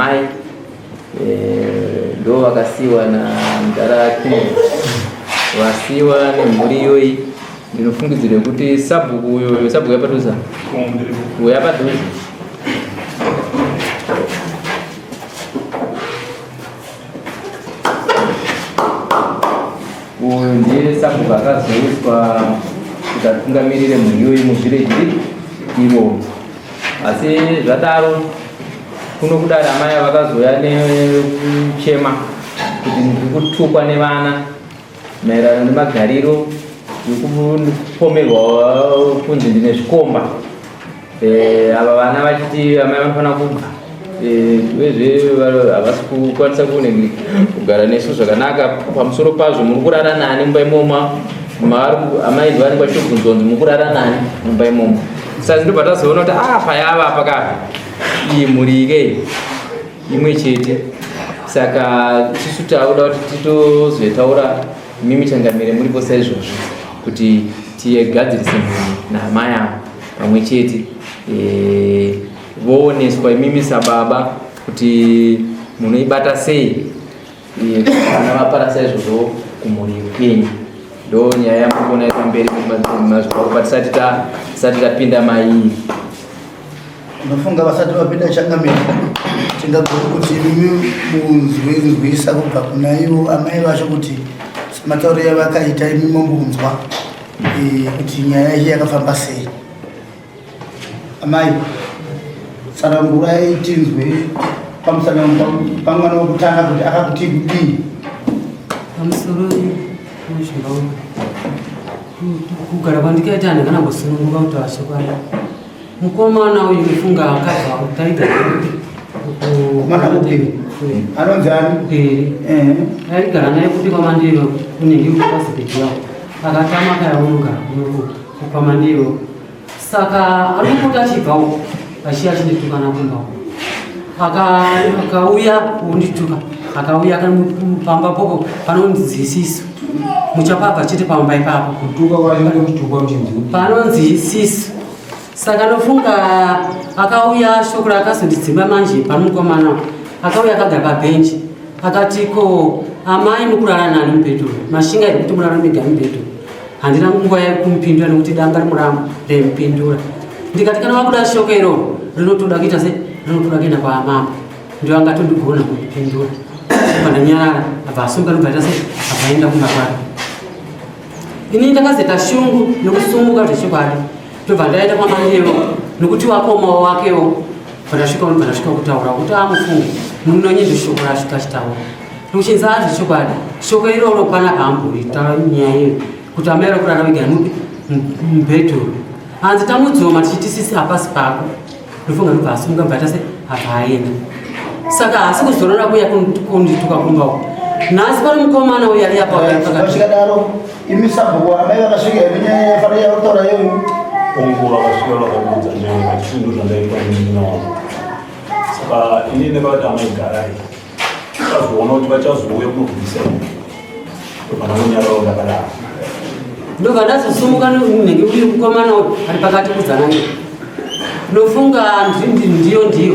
Amai ndo vakasiwa namudhara Kennedy, vasiwa nemhuri iyoyi. Ndinofungidzira kuti sabhuku uyoyo, sabhuku yapadhuze, uyo yapadhuze uyu ndiye sabhuku akazoiswa kuti atungamirire mhuri iyoyi muvhireji iroro. Asi zvadaro kuno kudare amai vakazouya nekuchema kuti ndiri kutukwa nevana maererano nemagariro ekupomerwa kunzi ndine zvikomba. Ava vana vachiti amai vanofanira kubva, uyezve havasi kukwanisa kugara nesu zvakanaka. Pamusoro pazvo muri kurara nani mumba imomo? Amai vanenge vachitobvunzwa kunzi muri kurara nani mumba imomo? Saka ndobva tazoona kuti a payava apa ka iyi mhuri ike imwe chete. Saka isusu takuda kuti titozotaura mimi changamire muripo saizvozvo kuti tigadzirise mhuri naamai avo pamwe chete, vooneswa imimi sababa kuti munoibata sei vana vapara saizvozvo kumhuri kwenyu. Ndo nyaya yamuri kuona pamberi mazvikwakupa tisati tapinda mairi. Unofunga vasati vapinda changamire, tingagoni kuti imi munzwinzwisa kubva kuna ivo amai vacho kuti matauro yavakaita imi mombunzwa kuti nyaya iyi yakafamba sei. Amai, tsanangurai tinzwe pamusana pamwana wekutanga kuti akakuti kudii. Pamusoro muzvimba kugara kwandikaita handingana kusununguka kuti vashokwadi. Mukomana uyu mufunga akabva kutaita Mwana upi? Anonzi ani? Peri. Aigara naye kuti kwamandiro kunenge kupasipeti yavo. Akatama kayaunogara kunoku kwamandiro. Saka ari kupota achibva uko achiya achinditukana kumba uko. Akauya kundituka, akauya pamba poko panonzi isisu muchapabva chete pamba ipapo. Kutuka kwacho nekutuka kuchinzi panonzi isisu. Saka nofunga akauya shoko rakazondidzimba manje pamukomana akauya akagara pabhenji akati ko amai mukurara nani mubhedhuru mashinga here kuti murara mega mubhedhuru? Handina nguva yekumupindura nekuti danga rimuramu ndaimupindura. Ndikati kana vakuda shoko iroro rinotoda kuita se rinotoda kuenda kwaamambo ndio angatondigona kumupindura. Ndanyarara abva asunga nobva aita se abva aenda kumba kwake. Ini ndakazoita shungu nokusumuka zvechokwadi ndobva ndaenda kwamandevo nokuti wakomawo wakewo bva ndasvika ndasvika kutaura kuti amufunge munonye zveshoko rasvika achitaura nokuchinzi azvechokwadi shoko iroro panapa amboita nyaya iyo kuti amai vari kurara vega mupi mubhedhuru hanzi tamudzoma tichiti sisi hapasi pako. Ndofunga ndobva asumuka bva tase abva aenda. Saka haasi kuzorora kuya kundituka kumba uko. Nhasi pano mukomana uyu ari apa pakadaro. Imi sabhuku amai vakasvika here nyaya yafanira yakutaura iyoyo? Ongo vakasvika vakabvunza nyaya vachiti ndo zvandaitwa nemunin'ina wangu. Saka ini ndakavati amai garai. Vazoona kuti vachazouya kunobvisa ndobva ndakadaro. Ndobva ndazosumuka nenge uyu mukomana uyu ari pakati kudzanani. Ndofunga ndiyo ndiyo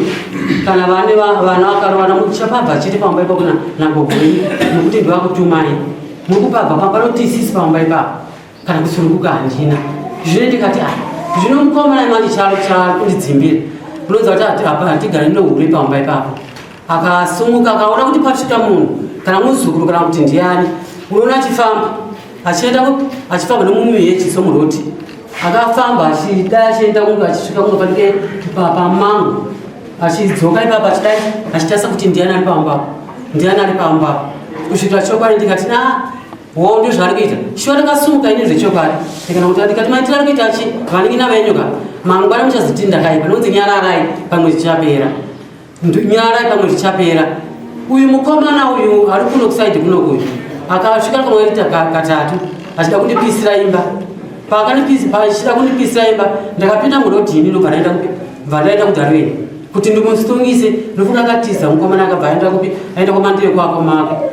kana vane vana vakarovana muchapabva chete pamba ipapo nagogo wenyu nokuti ndivakutumai muri kupabva pamba noti isisi pamba ipapo kana kusununguka handina. Zvino ndikati ah zvino mukomana manje charo charo kundidzimbira unonzi kuti hatigari nohure pamba ipapo. Akasumuka akaona kuti pasvika munhu kana muzukuru kana kuti ndiani, unoona achifamba achienda achifamba nomumiheji somuroti akafamba achidai achienda kunge achisvika kunge panenge pamango achidzoka ipapo achidai achitarisa kuti ndiani ari pamba apo ndiani ari pamba apo kusvikira chokwadi ndikati na wo ndizvo zvaari kuita shuwa. Ndakasumuka ini zvechokwadi ndikana kuti ndikati maitiro ari kuita chi vanin'ina venyu ka mangwana muchazoti ndakaipa nonzi nyararai pamwe zvichapera nyararai pamwe zvichapera. Uyu mukomana uyu ari kuno kusaidi kuno uyu akasvika kunoita katatu achida kundipisira imba. Achida kundipisira imba ndakapinda murodhini ndobva ndaenda kupi bva ndaenda kudarweni kuti ndimusungise. Ndofunga akatiza mukomana akabva aenda kupi aenda kwamandiyo kwako mako.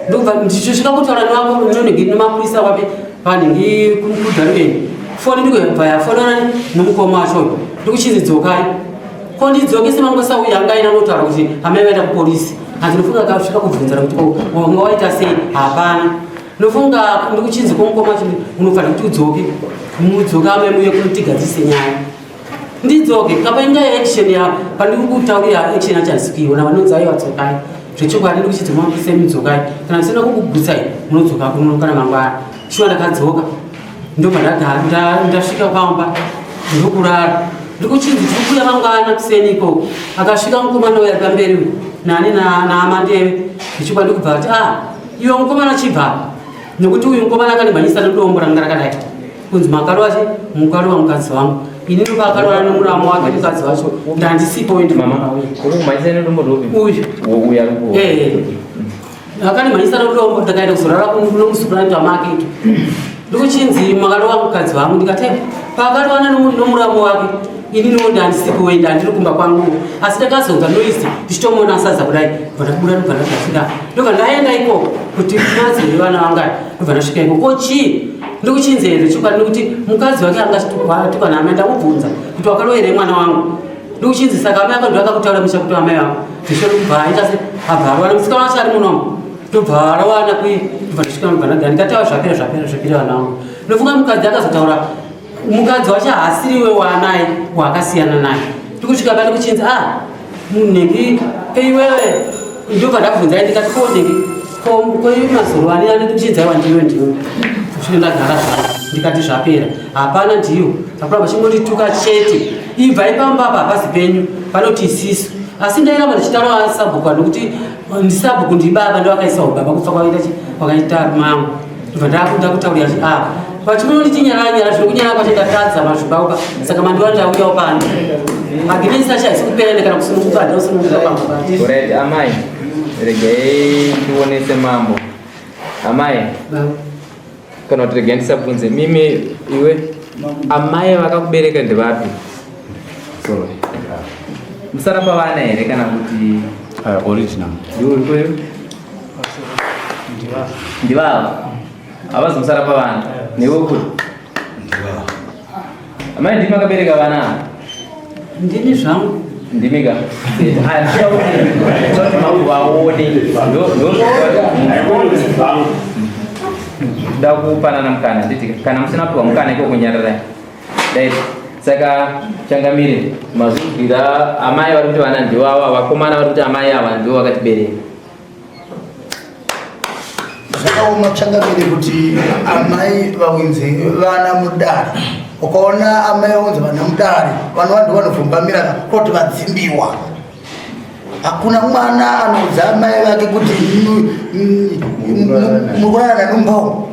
Ndobva ndichisvika kutaura newako nonenge nemapurisa wapi panhingi kudarweni foni ndikubva yafonana nomukoma wacho ndikuchinzi dzokai. Ko ndidzoke semangwesa uyu anga aina notaura kuti amai vaenda kupolisi. Hanzi ndofunga akasvika kubvunzana kuti ko wanga waita sei hapana. Ndofunga ndikuchinzi komukoma chindi unofanira kuti udzoke. Mudzoke amai muye kunotigadzise nyaya. Ndidzoke kapainga action ya pandiri kutaurira action yacho handisi kuiona vanonzi aiwa dzokai. Zvechokwadi ndikuchinzi mapurisa mudzokai. Kana ndisina kukugutsai munodzoka kuno kana mangwana. Shuwa ndakadzoka. Ndobva ndasvika pamba ndokurara ndikuchinzi tiri kuuya mangwana kuseni ikoko akasvika mukomana uya pamberi uyu nani naamandeve ndichikwa ndikubva ati ah iwe mukomana chibva nekuti uyu mukomana akandimhanyisa nedombo ranga rakadai kunzi makarova chi mukarova mukadzi wangu ini ndopaakarovana nemuramu wake mukadzi wacho ndandisipo uyu Akandimhanyisa nodombo ndakaenda kuzorara nomusukuranito amake ito. Ndikuchinzi makarova mukadzi wangu ndikati paakarovana nomuramu wake ini niwo ndandisipo wenda ndiri kumba kwangu asi ndakazonzwa noise ndichitomuona asadza kudai bva ndabuda ndobva ndasvika ndobva ndaenda ikoko kuti madzi vana vanga ndobva ndasvika ikoko ko chii ndikuchinzi here chokwadi nekuti mukadzi wake anga achitukwa naamai ndamubvunza kuti wakarova here mwana wangu Ndokuchinzi saka amai ako ndovakakutaura musha kuti amai vako zvishori kubva aita se abva arwara musikana wacho ari munomu ndobva arawana kui ndobva ndisvika ndobva ndagara ndikati awa zvapera zvapera zvapera vana vangu ndofunga mukadzi akazotaura mukadzi wacho haasiriwe waanaye waakasiyana naye ndikusvika pati kuchinzi a ah, munhengi iwewe ndobva ndabvunza ndikati ko nhengi ko mazoro ani ani ndikuchinzi aiwa ndiwe ndiwe kusvika ndagara zvavo ndikati zvapera hapana ndiyo akuramba chingondituka chete ibvai pamba apa hapasi penyu panoti isisu asi ndairamba ndichitaura sabhuku nokuti ndisabhuku ndibaba ndovakaisa ubaba kufa kwakaita kwakaita mangu ndobva ndakuda kutaurira chi ah vachimonditi nyarara nyara zvino kunyarara kwacho ndatadza mazvibauka saka mandiwa ndauyawo pano aginesi acho haisi kupera ende kana kusununguka handina kusununguka pamba pacho amai regai ndionese mambo amai kana kuti regai ndisabvunze mimi iwe amai vakakubereka ndevapi sorry musara pavana here kana kuti original ndivavo havazi musara pavana newe kuti amai ndimi makabereka vana ava ndini zvangu ndimi ka kuti vaone ndoda kupanana mukana nditi kana musina kupiwa mukana iko kunyararai dai saka changamire mazvibvira amai vari kuti vana ndivo ava vakomana vari kuti amai ava ndivo vakatibereka Zvakaoma changamire kuti amai vaunze vana mudare. Ukaona amai vaunze vana mudare, vana vanhu vanovhumbamira koti vadzimbiwa. Hakuna mwana anoudza amai vake kuti mukurara nanombawo.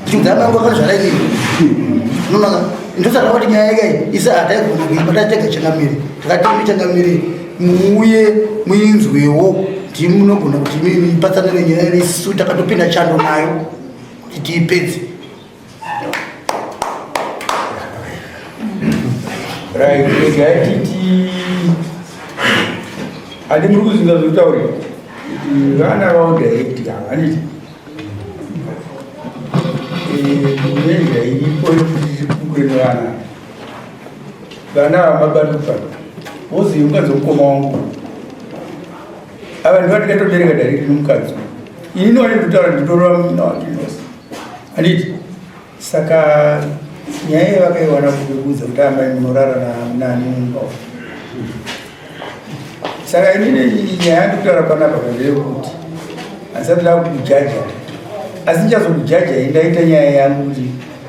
Ndichiudza amai vangu vakanozvara inini. Unoona ndosaka kuti nyaya yega iyi isa hataigona kuibata tega changamire. Takati changamire muuye muinzwewo ndimi munogona kuti mipatsanure nyaya isu takatopinda chando nayo kuti tiipedze right regai titi handi muri kuzinza zvekutaurira kuti vana vavo direct havaniti nenja iripo yekuti tikure nevana vana ava mabatupa woziva mukadzi wemukoma wangu ava ndiva ndikatobereka direct nomukadzi ini ndiwane ndikutaura nditorova munyina wake nosi handiti saka nyaya yevakaiwana kukuudza kuti amai munorara nani mumba saka inini nyaya yandikutaura panapa ndeyekuti handisati ndakukujaja asi ndichazokujaja indaita nyaya yangu kuti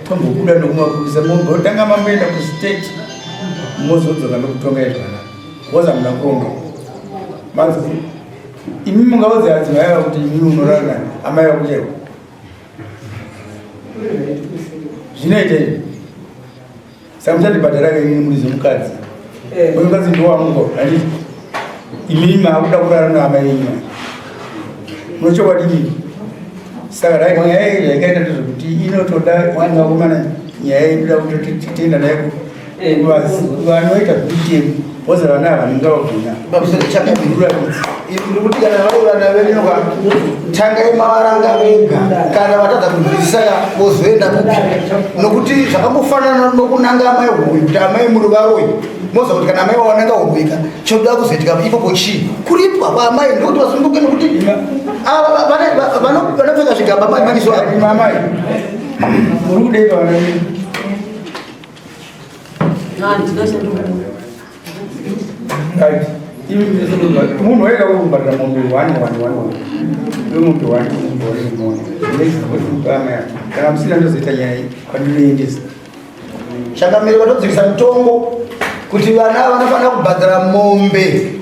tombobuda nokumapurisa mombotanga mamboenda kustate mozodzoka ndokutonga izvana because hamuna kuronga manzi imi mungaudze adzimai ava kuti imi munorara amai vakuchaiwa zvinoita izvi saka muchandibhadhara ka inini muri zemukadzi eh. mukadzi ndowamuko handiti imini maakuda kurara naamai yenyu munochokwadi imini saka right nyaya iyi yakaita ndezvekuti inotoda vakomana nyaya inoda kuti titienda nayo eh. vanoita zvemutemo vozi vana ava vanenge vagona ndikuti kana vari vana venyu tangai mavaranga vega kana vatadza kunzwisisa vozoenda kupi nokuti zvakangofanana nokunanga amai hoyi kuti amai muri varoyi. Moziva kuti kana amai vawananga homweka chinoda kuzoitika ipopo chii? Kuripwa kwaamai ndokuti vasununguke nokuti ava vanopfeka zvigamba mai maniso amai. Muri kudei vana venyu? Right. Munhu wega kubhadhara mombe one one one one. Mombe one mombe one one. Next kana musina ndozoita nyaya iyi kwandinoendesa. Changamire vatodzikisa mutongo kuti vana vanofanira kubhadhara mombe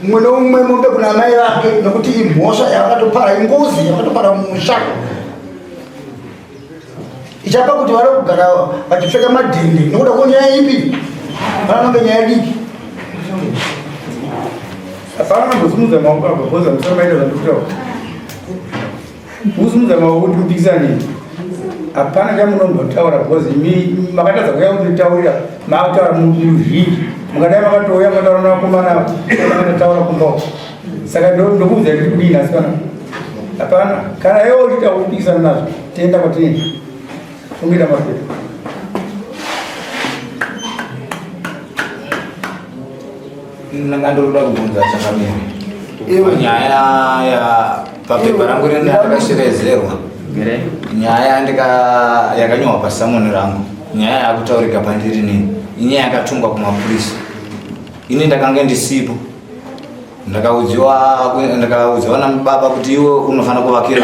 mumwe neumwe mombe kuna amai vake nokuti imhosva yavakatopara ingozi yavakatopara musha ichapa kuti vari kugara vachipfeka madhende nokuda kwenyaya ipi vanonge nyaya diki hapana mambosimudza maoko apa bhoza musamaita zvandikutaura kusimudza maoko kuti mupikisane hapana chamunombotaura because imi makatadza kuya kunditaurira makutaura muruzhinji mukadai makatouya mukataura navakomana makatotaura kumba saka ndokuudza kuti kudini asi kana hapana kana iwe uchiita kupikisana nazvo tienda kwatinoenda fungira mapepa Ndanga ndoda kubvunza changamire. Nyaya ya papepa rangu rine ndakashevedzerwa. Nyaya ndika yakanyorwa pasamoni rangu. Nyaya yakutaurika pandiri nini. Inyaya yakatungwa kumapurisa. Ini ndakange ndisipo. Ndakaudziwa ndakaudziwa nababa kuti iwe unofanira kuvakira.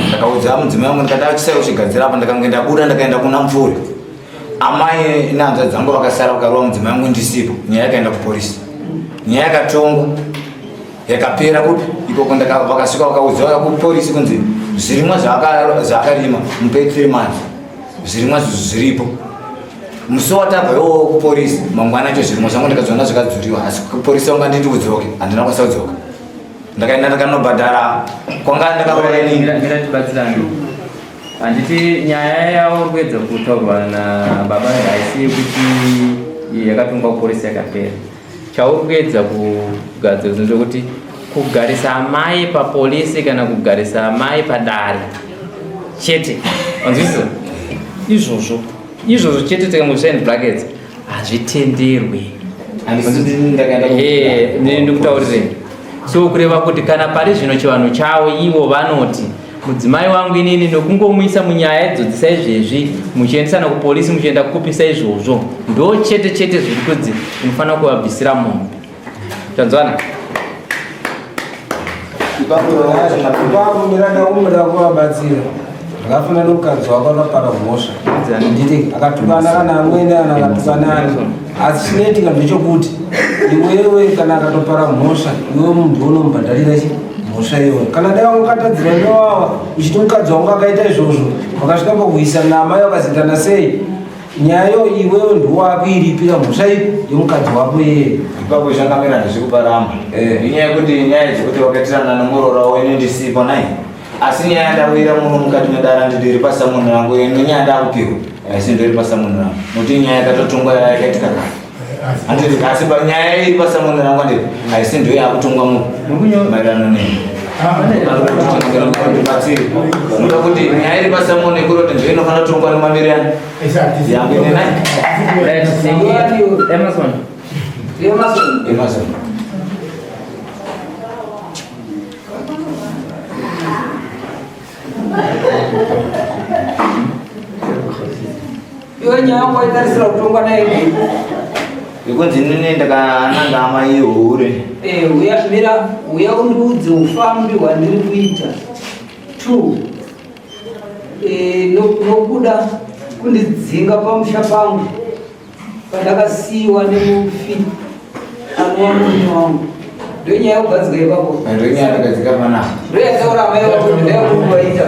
Ndakaudza mudzimai wangu ndikati achisai uchigadzira apa ndakange ndabuda ndakaenda kuna Mvuri. Amai nehanzvadzi dzangu vakasara vakarova mudzimai wangu ndisipo. Nyaya yakaenda kupolisi. Nyaya yakatongwa yakapera kupi ikoko vakasvika vakaudziwa kupolisi kunzi zvirimwa zvaakarima mupe 3 months zvirimwa zviripo musi watabva iwowo kupolisi mangwana acho zvirimwa zvangu ndikazoona zvakadzuriwa asi kupolisi vanga nditi udzoke handina kwanisa kudzoka ndakaenda ndakanobhadhara kwanga ndakaroora inini Handiti nyaya yavo kuedza kutaurwa nababa haisi yekuti yakatongwa kuporisi yakapera. Chauri kuedza kugadzirisa ndechekuti kugarisa amai papolisi kana kugarisa amai padare chete. Wanzwisisa? Izvozvo izvozvo chete tikangozvisa in brackets hazvitenderwi. Ndikutaurirei. So kureva kuti kana pari zvino chivanhu chavo ivo vanoti Mudzimai wangu inini nokungomuisa munyaya idzodzi saizvezvi muchiendesana kupolisi muchienda kupi saizvozvo ndo chete chete zviri kunzi unofanira kuvabvisira mombe tanzwana ipapo miranda kuvabatsira zvakafanana nomukadzi wako akapara mhosva nditi akatukana kana amwene ana akatukana ani asi chinoitika ndechokuti iwewe kana akatopara mhosva iwewe munhu unomubhadharira chi mhosva iyoyo kana dai wanga ukatadzira newawa uchiti mukadzi wangu akaita izvozvo wakasvika pakuisa namai wakazitana sei nyaya yo iwewe ndiwakuiripira mhosva iyi yemukadzi wako iyeye ipapo zvakamira ndizvikuparamba eh. inyaya yekuti nyaya dzekuti wakaitirana nomuroora wene ndisipo nai asi nyaya yandawira muno mukati medara ndiri pasamuni rangu nenyaya ndakupiwa asi ndiri pasamuni rangu nokuti nyaya yakatotongwa yakaitika kare handiti asi nyaya iri pasamuni rangu anditi haisi ndiyo yakutongwa mu maererano nei noda kuti nyaya iri pasamuni kuroti ndiyo inofanira kutongwa nemamiriyani yangu inenai Emerson. Emerson. Iwe nyaya yangu waitarisira kutongwa naye Ikunzi nini ndakananga amai hure. Eh, uya mira, uya undiudze ufambi hwandiri kuita. 2 Eh, nokuda kundidzinga pamusha pangu. Pandakasiiwa nemufi anova murume wangu. Ndonyaya yekugadzika ipapo. Ndonyaya yakagadzika pana. Ndoyataura amai vako kuti ndayakuvaita.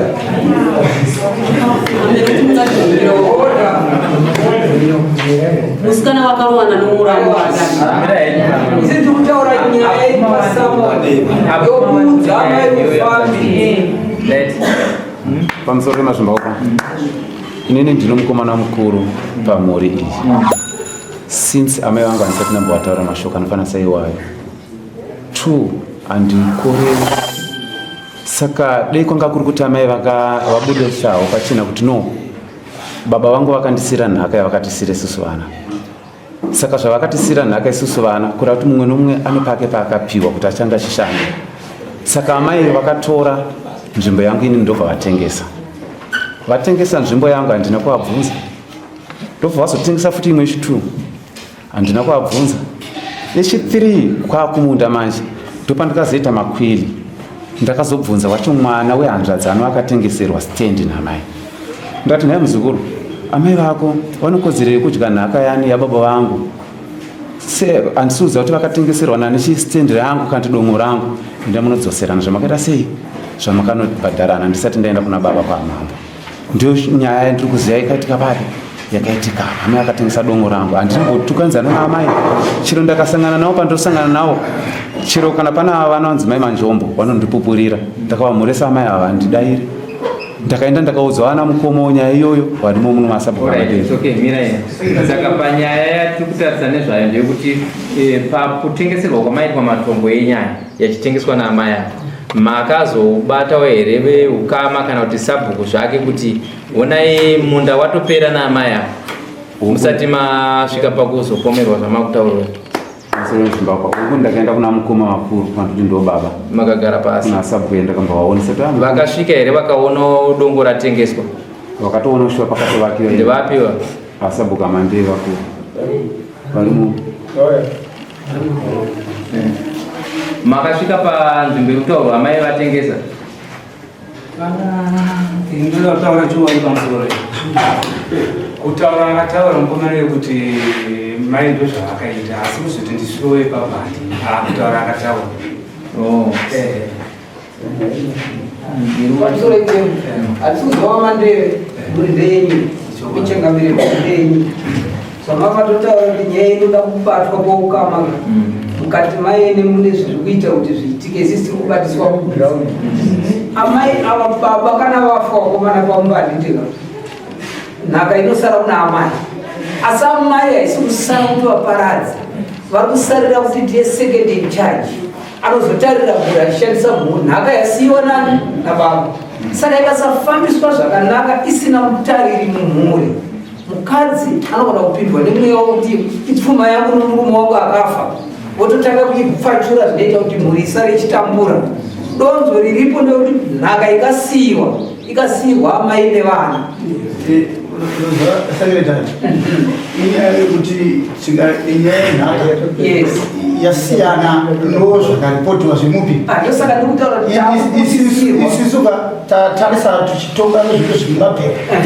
Musikana wakarowana nomuramu Isi tiri kutaura nyaya iri pasamoni yokuudza amai mufambi. Pamusoro pemazvimba Inini ndino mukomana mukuru pamhuri iyi. Since amai vangu handisati ndambovataura mashoko anofanira saiwayo. Two, handikoreri. Saka dei kwanga kuri kuti amai vanga vabudisawo pachena kuti no, baba vangu vakandisiira nhaka yavakatisira isusu vana. Saka zvavakatisira nhaka isusu vana, kureva kuti mumwe nomumwe ane pake paakapiwa kuti achange achishanda. Saka amai vakatora nzvimbo yangu ini ndobva vatengesa. Vatengesa nzvimbo yangu handina kuvabvunza. Ndobva vazotengesa futi imwe yechi2. Handina kuvabvunza. Yechi3 kwakumunda manje ndopandakazoita makwili. Ndakazobvunza wacho mwana wehanzvadzi ano akatengeserwa stand namai. Ndati nhai muzukuru, amai vako vanokodzero yekudya nhaka yani yababa vangu. Se handisi kuziva kuti vakatengeserwa nani chistand rangu kana kuti dongo rangu. Enda munodzoserana zvamakaita sei zvamakanobhadharana ndisati ndaenda kuna baba kwamambo. Ndiyo nyaya yandiri kuziva yakaitika papi yakaitika amai akatengesa dongo rangu handina kumbotukanzana naamai chero ndakasangana navo pandosangana navo chero kana pana vanonzi mai manjombo vanondipupurira ndakavamhoresa amai ava handidairi ndakaenda ndakaudzwa vana mukoma nyaya iyoyo varimo muno masabhukusaka panyaya yatiri kutarisa nezvayo ndeyekuti eh, pakutengeserwa kwamaitwa matombo enyaya yachitengeswa naamai ava Makazobatawo here veukama kana kuti sabhuku zvake kuti honai munda watopera naamai ava musati masvika pakuzopomerwa zvamakutaurwa? Uku ndakaenda kuna mukoma vakuru vanoti ndo baba. Makagara pasi. Kuna sabhuku ndakambovaonesa. Vakasvika here vakaona dongo ratengeswa? Vakatoona shuwa pakatovakiwa. Ndevapi va? Asabhuku amandei vakuru. Varimo. Makasvika panzvimbo yekutaurwa amai vatengesa? Ndinoda kutaura chokwadi pamusoro kutaura akataura mukomana yekuti mai ndo zvavakaita asi kuzoti ndisvikewo ipapo handi akutaura akataura. Oh. Eh. Pamusoro ipapo hatisi kuziva mandeve muri ndenyu michangamire muri ndenyu Zvamavatotaura kuti nyaya inoda kubatwa kwoukama mukati maene mune zviri kuita kuti zviitike isi tiri kubatiswa kuground amai ava baba kana vafa wakomana pamumba handitika nhaka inosara kuna amai asi amai haisi kusara kuti vaparadze vari kusarira kuti ndiye second in charge anozotarira mhuri achishandisa nhaka yasiyiwa nani nababa saka ikasafambiswa zvakanaka isina mutariri mumhuri Mukadzi anogona kupindwa nemweya wekuti ipfuma yangu nomurume wangu akafa, vototanga kuipfachura zvinoita kuti mhuri isare ichitambura. Donzvo riripo ndekuti nhaka ikasiyiwa ikasiyirwa amai nevana. Secretary, inyaya yekuti inyaya yenhaka yasiyana nozvakaripotiwa zvemupi. Ah, ndosaka ndiri kutaura kuti isusu tatarisa tichitonga nezvinhu zviri mapepa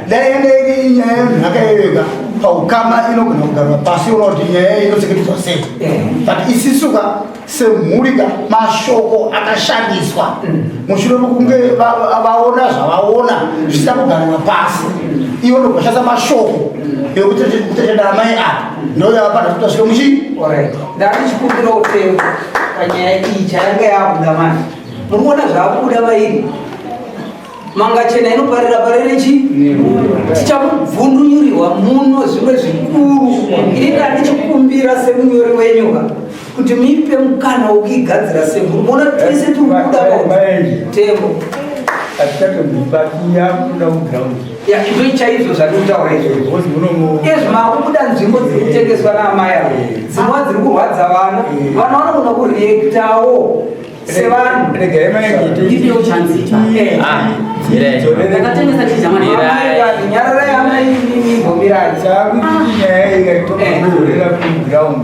dai yanga iri nyaya yenhaka iyoyoka paukama inogona kugarwa pasi ona kuti nyaya inotseketedzwa sei but isisu ka semhuri ka mashoko akashandiswa mushure mekunge vaona zvavaona zvisina kugarwa pasi ivo ndobva mashoko ekuti kutecheda amai apa ndoyavapana kuti tasvike muchii ndatichikumbira upengo panyaya iyi chayanga yakuda manje Muri kuona zvaakubuda vairi manga chena inoparira parere chi tichamubvundunyurirwa muno zvimwe zvikuru ini ndandichikumbira semunyori wenyuka kuti muipe mukana wekuigadzira semhuri mona tese tiri kubuda tembo izvo chaizvo zvandiri kutaura izvo ezvi makubuda nzvimbo dziri kutengeswa naamai avo dzinova dziri kurwadza vana vana vanogona kureactawo sevanhu regai Ndipewo chance. Ah, mirai. Ndakatengesa chii chamwana? Mirai. Nyararai amai imimi imbomirai. Chakuti nyaya ikaitogorera kuground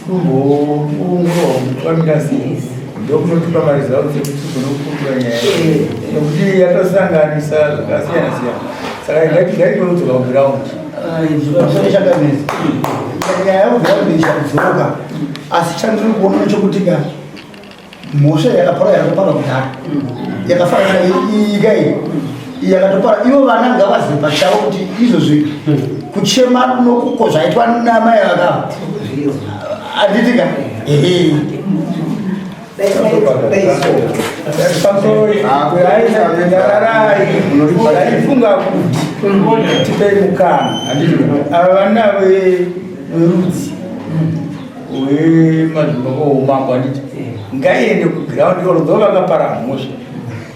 kumboongororwa kuti kwamira sei ndokunotipa maresults ekuti tigone kupindura nyaya nekuti yatosanganisa zvakasiyana siyana saka ngaitodzoka kuground nyaya yekuground ichadzoka asi chandiri kuona nechekuti ka mhosva yakapara yakatopara kudhara yakafanana iyika iyi yakatopara ivo vana ngavazive pachavo kuti izvozvi kuchema nokuko zvaitwa namai vakava handiti ka ehe Ndaifunga kuti tipei mukana ava vana verudzi wemadzibaba oumambo handiti ngaiende kuground oro ndo vakapara mhosva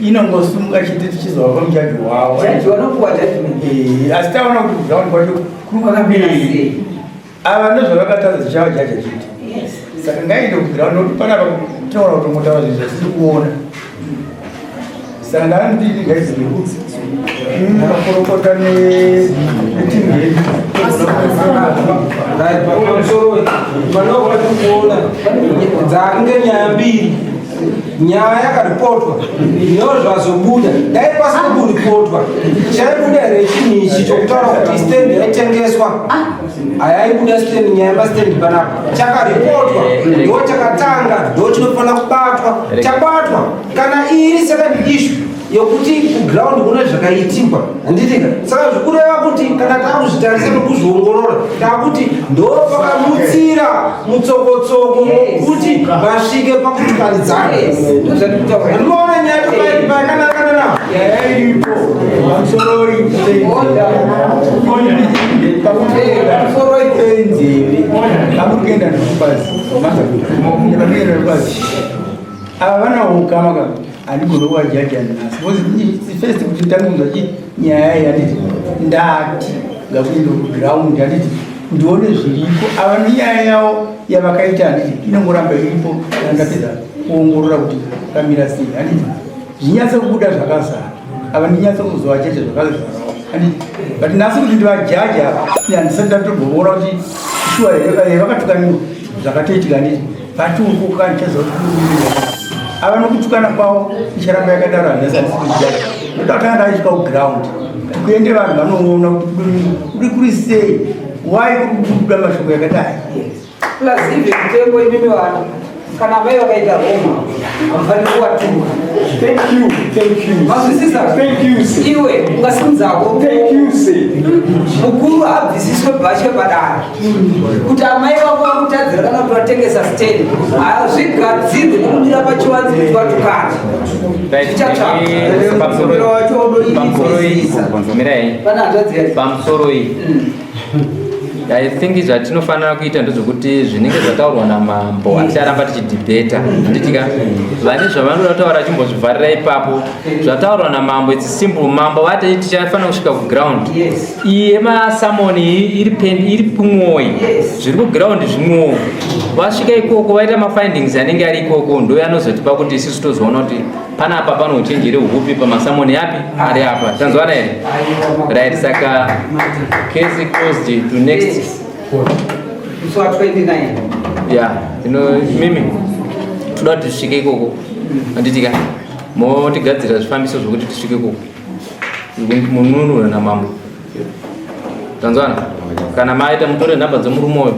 inongosumuka chete tichizova pamujaji wavo Jaji vanopuwa judgment. Eh, asi taona kuti kuground kwacho kuri kwakamira sei. Ava ndozvavakatadza tichavajaja chete. Saka ngaende kuground nokuti panapa tinoona kutongotaura zvinhu zvatiri kuona. Saka ndandini ngaizive makorokota netimu yedu. Pamusoro panova tiri kuona dzange nyaya mbiri nyaya yakaripotwa ndozvazobuda dai pasina kuripotwa chaibuda here chinhu ichi chokutaura kuti stand yaitengeswa hayaibuda stand nyaya yemastand panapa chakaripotwa ndo chakatanga ndo chinofanira kubatwa chabatwa kana iri second issue yokuti kuground kune zvakaitikwa handitika saka zvikureva kuti kana takuzvitarisa nokuzviongorora takuti ndo pakamutsira mutsokotsoko wokuti vasvike pakutukanidzana. Ndinoona nyaya topayakanakana nao. Nyaya iripo pamusoroi pamusoroi nzeve pamuri kuenda nekubazi pamukuenda nekubazi ava vana ukama ka handigoni kuvajaja nhasi because first kuti nditange kunzwa chi nyaya iyi handiti ndati ngakuende kuground handiti ndione zviripo ava nenyaya yavo yavakaita handiti inongoramba iripo kana ndapedza kuongorora kuti kamira sei handiti zvinyatse kubuda zvakazara ava ndinyatse kuzovajaja zvakazarawo handiti but nhasi kuti ndivajaja handisati ndatomboona kuti shuwa here vakatukaniwa zvakatoitika handiti but uku kandichaziva kuti ava nokutukana kwavo icharamba yakadaro handasi handisi kujaja ndoda kutanga ndaisvika kuground kuende vanhu vanoona kuti kuri kuri sei why kuri kubuda mashoko yakadai. Plus even mutengo imimi vana kana mai vakaita roma hamufaniri kuwatuka. Thank you, thank you. Mazwisisa? Thank you, sir. Iwe ungasimudzawo. Thank you, sir. Mukuru abvisiswe bhatye padare kuti amai vako vakutadzira kana kuti vatengesa stand hazvigadzirwe nekudira pachivanze kuti vatukana. Mirai. Pana hanzvadzi yacho. Pamusoro iyi I think zvatinofanira kuita ndezvekuti zvinenge zvataurwa namambo haticharamba tichidhibheta handitika vane zvavanoda kutaura chimbozvivharira ipapo zvataurwa namambo it's simple mambo vati tichafanira kusvika kuground iyi yemasamoni iri iri kumwoyi zviri kuground zvimwewo vasvika ikoko vaita mafindings anenge ari ikoko ndo yanozotipa kuti isusu tozoona kuti panapa pane uchenjeri hupi pamasamoni api ari apa tanzwana here right saka case closed to next Musi wa 29. Ya ino mimi toda kuti tisvike ikoko handitika motigadzira zvifambiso zvokuti tisvike ikoko mununura namambo tanzwana kana maita mutore nhamba dzemurume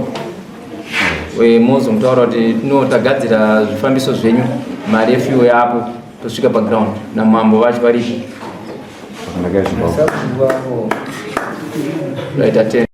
uyo mozomutaura kuti no tagadzira zvifambiso zvenyu mari yefuel yapo tosvika paground namambo vacho varipo right atend.